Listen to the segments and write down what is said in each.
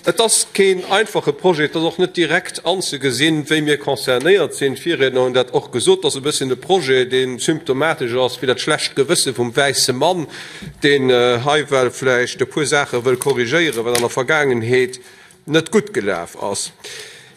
Et ass keen einfache Projet, et ass och net direkt anzegesinn, wéi mir concernéiert sinn. D'Virriedner hunn dat och gesot. Et ass e bësschen e Projet, dee symptomatesch ass fir dat schlecht Gewësse vum wäisse Mann, deen hei well vläicht e puer Saache wëll korrigéieren, wat an der Vergaangenheet net gutt gelaf ass.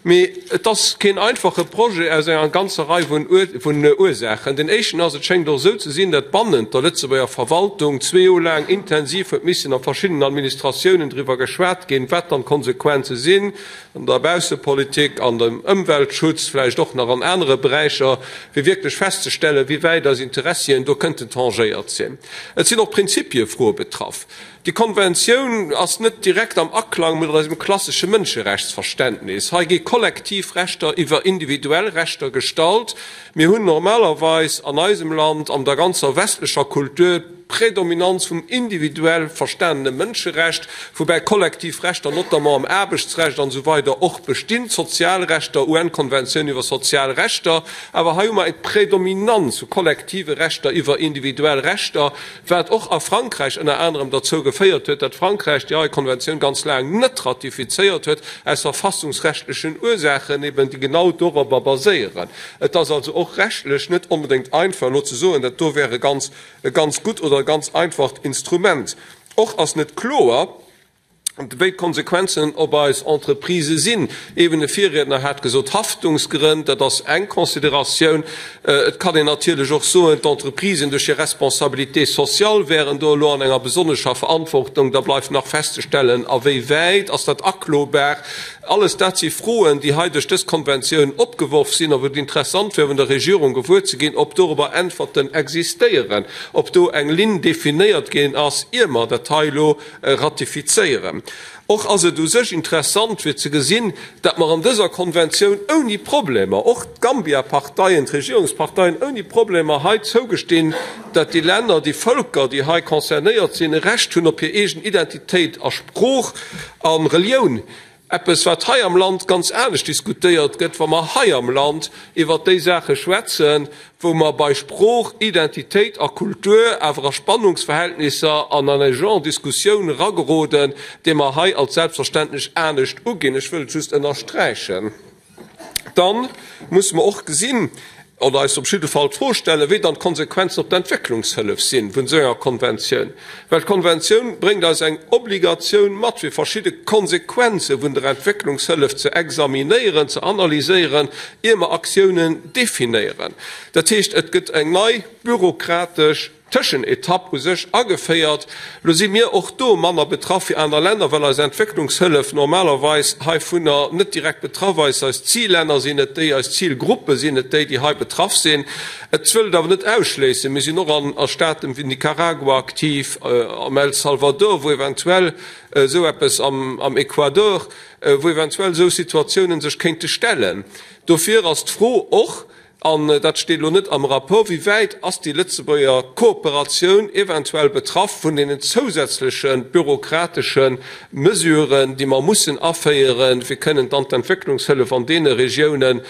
Mee et ass keen einfache Projet aus enger ganzer Rei vun Ursaachen. Den éischten ass, et schéngt och esou ze sinn, datt bannent der Lëtzebuerger Verwaltung zwee Joer laang intensiv huet missen a verschiddenen Administratiounen driwwer geschwat ginn, wat dann d'Konsequenze sinn an der Baussepolitik, an dem Ëmweltschutz, vläicht och nach an anere Beräicher, fir wierklech festzestellen, wéi wäit eis Interessien do kënnten tangéiert sinn. Et sinn och Prinzipiefroe betraff. Déi Konventioun ass net direkt am Aklang mat eisem klassesche Mënscherechtsverständnis. Hei gi kollektiv Rechter iwwer individuell Rechter gestallt. Mir hunn normalerweis an eisem Land, an der ganzer westlecher Kultur, d'Prädominanz vum individuell verstanene Mënscherecht, woubäi kollektiv Rechter, notamment am Aarbechtsrecht an esou weider och bestinn, d'Sozialrechter, UN-Konventioun iwwer sozial Rechter. Awer hei hu mer eng Prädominanz vu kollektive Rechter iwwer individuell Rechter. Wat och a Frankräich ënner anerem derzou geféiert huet, datt Frankräich déi hei Konventioun ganz laang net ratifizéiert huet, aus verfassungsrechtlechen Ursaachen eben, déi genau dorobber baséieren. Et ass also och rechtlech net onbedéngt einfach elo ze soen, dat do wär e ganz, e ganz gutt oder e ganz einfacht Instrument. Och ass net kloer, wéi d'Konsequenzen op eis Entreprisë sinn. Eben e Virriedner hat gesot, Haftungsgrënn, dat ass eng Consideratioun. Et kann een natierlech och soen, d'Entreprisen duerch hir Responsabilité sociale wären do elo an enger besonnescher Verantwortung. Da bleift nach festzestellen, a wéi wäit ass dat aklobar. Alles dat si Froen, déi hei duerch dës Konventioun opgeworf sinn a wou et interessant wär, vun der Regierung gewuer ze ginn, ob dorobber Äntwerten existéieren, ob do eng Linn definéiert ginn ass, ier mer dat hei elo ratifizéieren. Och ass et u sech interessant fir ze gesinn, datt mer an dëser Konventioun ouni Problemer, och d'Gambia-Parteien, d'Regierungsparteien ouni Problemer hei zougestinn, datt déi Länner, déi Vëlker, déi hei concernéiert sinn, e Recht hunn op hir eegen Identitéit a Sprooch a Relioun. Eppes, wat hei am Land ganz anescht diskutéiert gëtt, wa mer hei am Land iwwert déi Saache schwätzen, wou mer bei Sprooch, Identitéit a Kultur awer a Spannungsverhältnisser an an e Genre Diskussioun erageroden, dee mer hei als selbstverständlech anescht uginn. Ech wëll et just ënnersträichen. Dann musse mer och gesinn, oder eis op jidde Fall d'Fro stellen, wéi dann d'Konsequenzen op d'Entwécklungshëllef si vun esou enger Konventioun. Well d'Konventioun bréngt eis eng Obligatioun mat, fir verschidde Konsequenze vun der Entwécklungshëllef ze examinéieren, ze analyséieren, ier mer Aktiounen definéieren. Dat heescht, et gëtt eng nei bürokratesch Tëschenetapp u sech ageféiert. Lo si mir och do manner betraff wéi aner Länner, well eis Entwécklungshëllef normalerweis heivunner net direkt betraff ass. Eis Zillänner sinn net déi, eis Zilgruppe sinn net déi, déi hei betraff sinn. Et wëll et awer net ausschléissen, mir sinn och an a Staaten wéi Nicaragua aktiv, am El Salvador, wou eventuell esou eppes, am am Ecuador, wou eventuell esou Situatiounen sech kéinte stellen. Dofir ass d'Fro och, An dat steet elo net am Rapport, Wéi wäit ass déi Lëtzebuerger Kooperatioun eventuell betraff vun deenen zousätzleche bürokratesche Mesuren, déi mer mussen aféieren, fir kënnen dann d'Entwécklungshëllef an deene Regiounen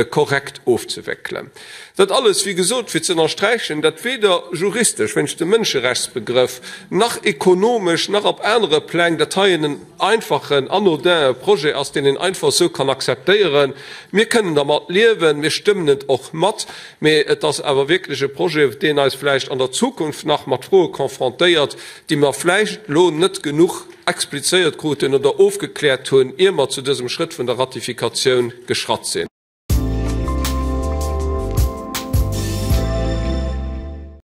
korrekt ofzewéckelen? Dat alles, wéi gesot, fir ze ënnersträichen, datt weder juristesch, wéinst dem Mënscherechtsbegrëff, nach ekonomesch, nach op anere Pläng dat hei en einfachen, anodin Projet ass, deen een einfach esou kann akzeptéieren. Mir kënnen dermat liewen, mir stëmmen et och mat, mee et ass awer wierklech e Projet, deen eis vläicht an der Zukunft nach mat Froe confrontéiert, déi mer vläicht elo net genuch explizéiert kruten oder ofgekläert hunn, ier mer zu dësem Schrëtt vun der Ratifikatioun geschratt sinn.